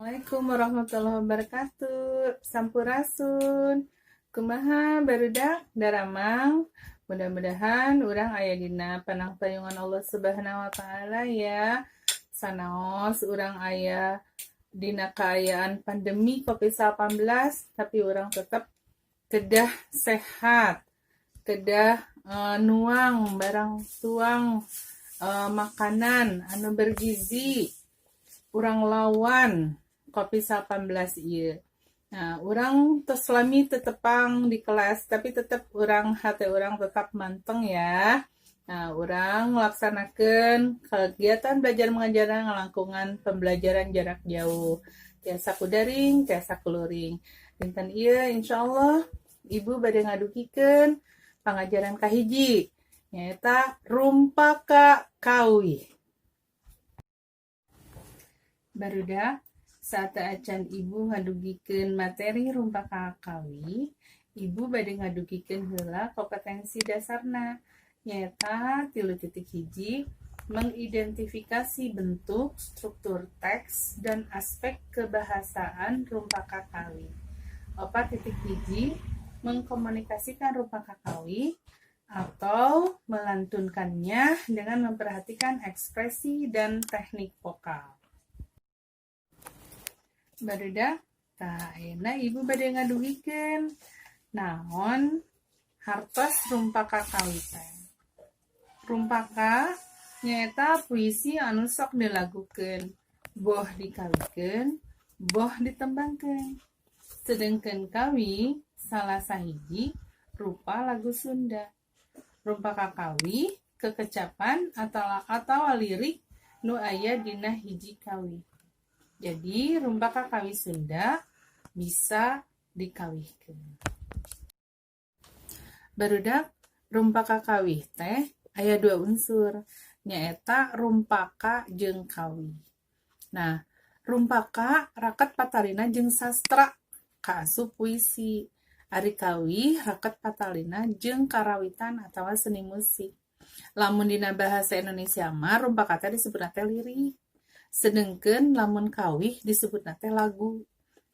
Assalamualaikum warahmatullahi wabarakatuh. Sampurasun. Kumaha, barudak, daramang? Mudah-mudahan urang aya dina panangtayungan Allah Subhanahu wa Taala ya. Sanaos urang aya dina kaayaan pandemi COVID-19, tapi urang tetap kedah sehat, kedah nuang barang tuang makanan anu bergizi, urang lawan COVID-19 ieu. Nah, urang tos lami teu tepang di kelas, tapi tetap urang hati urang tetap manteng ya. Nah, urang melaksanakan kegiatan belajar mengajar ngalangkungan pembelajaran jarak jauh. Tiasa ku daring, tiasa ku luring. Dinten ieu insyaallah Ibu bade ngadugikeun pangajaran kahiji, nyaeta rumpaka kawih. Barudak, sateuacan Ibu ngadugikeun materi rumpaka kawih, Ibu bade ngadugikeun heula kompetensi dasarna, nyaeta 3.1, mengidentifikasi bentuk, struktur teks, dan aspek kebahasaan rumpaka kawih. 4.1, mengkomunikasikan rumpaka kawih atau melantunkannya dengan memperhatikan ekspresi dan teknik vokal. Barudak, tah, ayeuna Ibu bade ngadugikeun naon hartos rumpaka kawih teh. Rumpaka nyaeta puisi anu sok dilagukeun, boh dikawihkeun, boh ditembangkeun. Sedengkeun kawih salah sahiji rupa lagu Sunda. Rumpaka kawih kekecapan atau lirik nu aya dina hiji kawih. Jadi rumpaka kawih Sunda bisa dikawihkeun. Barudak, rumpaka kawih teh aya dua unsur, nyaeta rumpaka jeung kawih. Nah, rumpaka raket patalina jeung sastra, kaasup puisi. Ari kawih raket patalina jeung karawitan atawa seni musik. Lamun dina bahasa Indonesia mah rumpaka teh disebutna teh lirik. Sedengkeun lamun kawih disebutna teh lagu.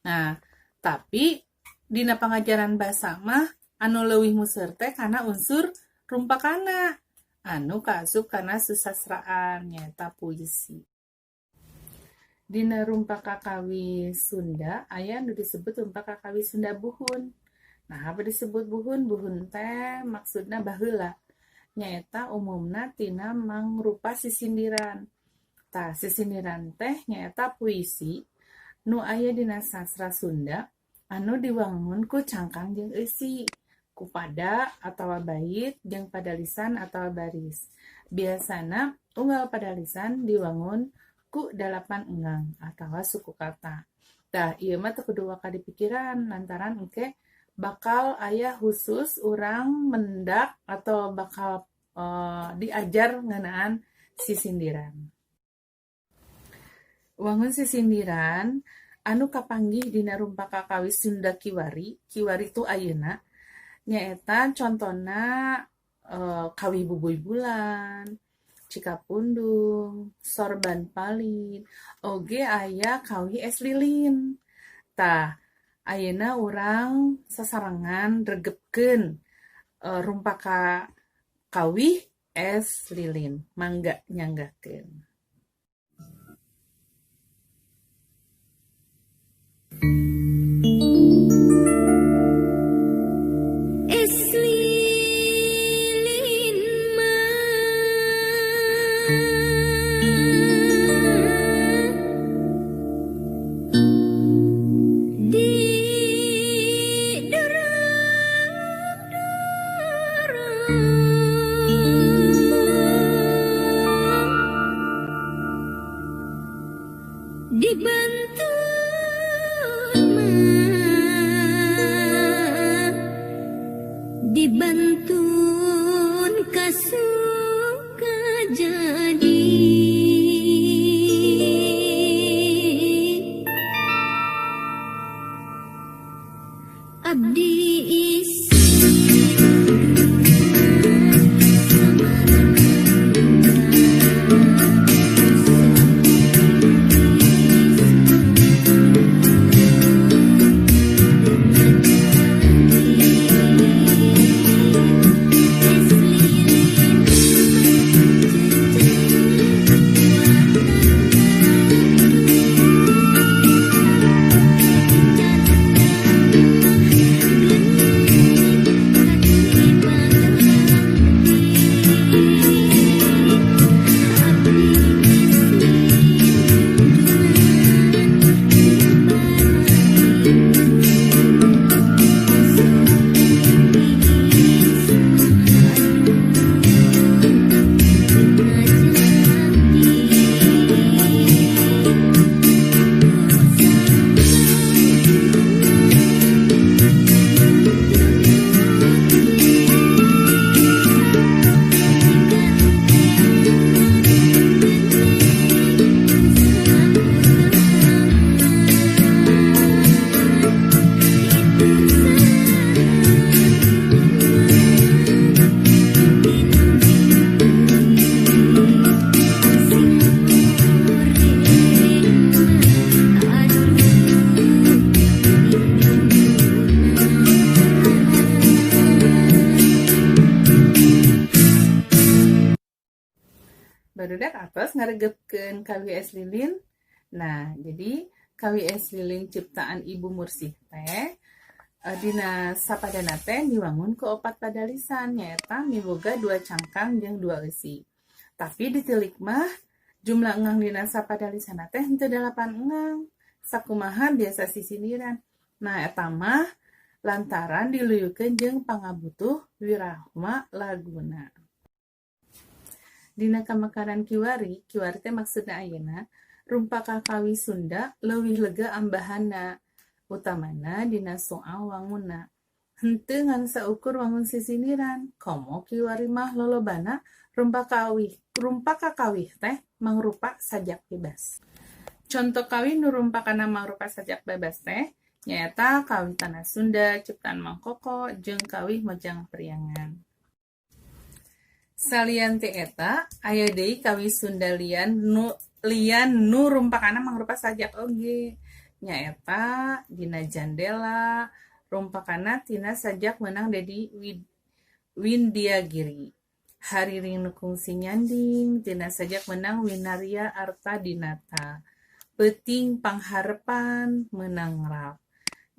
Nah, tapi dina pangajaran basa mah anu leuwih museur teh kana unsur rumpakana anu kaasup kana susastraan, nyaeta puisi. Dina rumpaka kawih Sunda aya anu disebut rumpaka kawih Sunda buhun. Nah, apa disebut buhun? Buhun teh maksudna baheula. Nyaeta umumna tina mangrupa sisindiran. Tah, sisindiran teh nyaeta puisi nu aya dina sastra Sunda anu diwangun ku cangkang jeung eusi, ku pada atawa bait jeung padalisan atawa baris. Biasana unggal padalisan diwangun ku 8 enggang atawa suku kata. Tah, ieu mah teu kudu waka dipikiran lantaran engke bakal aya khusus urang mendak atau bakal diajar ngeunaan sisindiran. Wangun sisindiran anu kapanggih dina rumpaka kawih Sunda kiwari, kiwari tu ayeuna, nyaeta contona kawih Bubuy Bulan, Cikapundung, Sorban Palin, oge aya kawih Es Lilin. Tah, ayeuna urang sasarengan regepkeun rumpaka kawih Es Lilin. Mangga nyanggakeun. Es lilin mah didorong-dorong, dibantu mah dibantun kasuka jadi. Abdi isi Barudak atos ngaregepkeun kawih es lilin. Nah, jadi kawih es lilin ciptaan Ibu Mursih teh dina sapadana teh diwangun ku opat padalisan, nyaeta miboga dua cangkang jeung dua eusi. Tapi ditilik mah jumlah engang dina sapadalisan teh henteu dalapan engang. Sakumaha biasa sisindiran. Nah, eta mah lantaran diluyukeun jeung pangabutuh wirahma laguna. Dina kamekaran kiwari, kiwari teh maksudna ayeuna, rumpaka kawih Sunda leuwih lega ambahanna, utamana dina soal wangunna. Henteu ngan saukur wangun sisindiran, komo kiwari mah lolobana rumpaka kawih teh mangrupa sajak bebas. Conto kawih nu rumpakana mangrupa sajak bebas teh nyaeta kawih Tanah Sunda ciptaan Mang Koko jeung kawih Mojang Priangan. Salian ti eta, aya deui kawih Sunda lian nu rumpakana mangrupa sajak oge, nyaeta Dina Jandela rumpakana tina sajak meunang Dedi Windyagiri. Hariring Nu Kungsi Nyanding tina sajak meunang Winarya Artadinata. Peuting Pangharepan meunang Rap.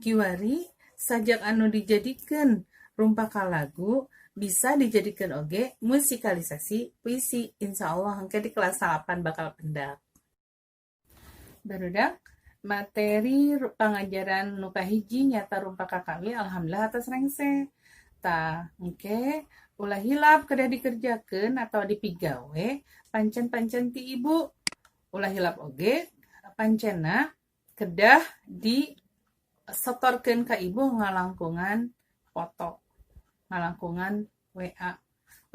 Kiwari sajak anu dijadikeun rumpaka lagu bisa dijadikeun oge musikalisasi puisi. Insyaallah engke di kelas 8 bakal pendak. Barudak, materi pangajaran nu kahiji nyaeta rumpaka kawih alhamdulillah atos rengse. Tah, engke ulah hilap kedah dikerjakeun atau dipigawe pancen-pancen ti ibu. Ulah hilap oge pancenna kedah disetorkeun ka ibu ngalangkungan foto, ngalangkungan WA.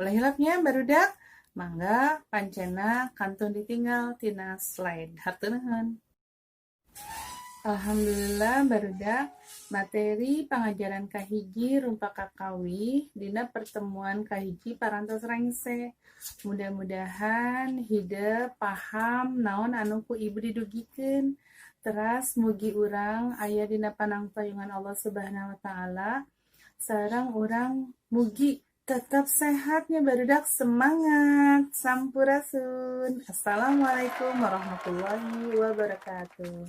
Ulah hilap nya, barudak. Mangga pancena kantun ditinggal tina slide. Hatur nuhun. Alhamdulillah, barudak, materi pangajaran kahiji rumpaka kawih dina pertemuan kahiji parantos rengse. Mudah-mudahan hidep paham naon anu ku ibu didugikeun. Teras mugi urang aya dina panangtayungan Allah Subhanahu wa taala. Sareng urang mugi tetap sehatnya, barudak, semangat. Sampurasun. Assalamualaikum warahmatullahi wabarakatuh.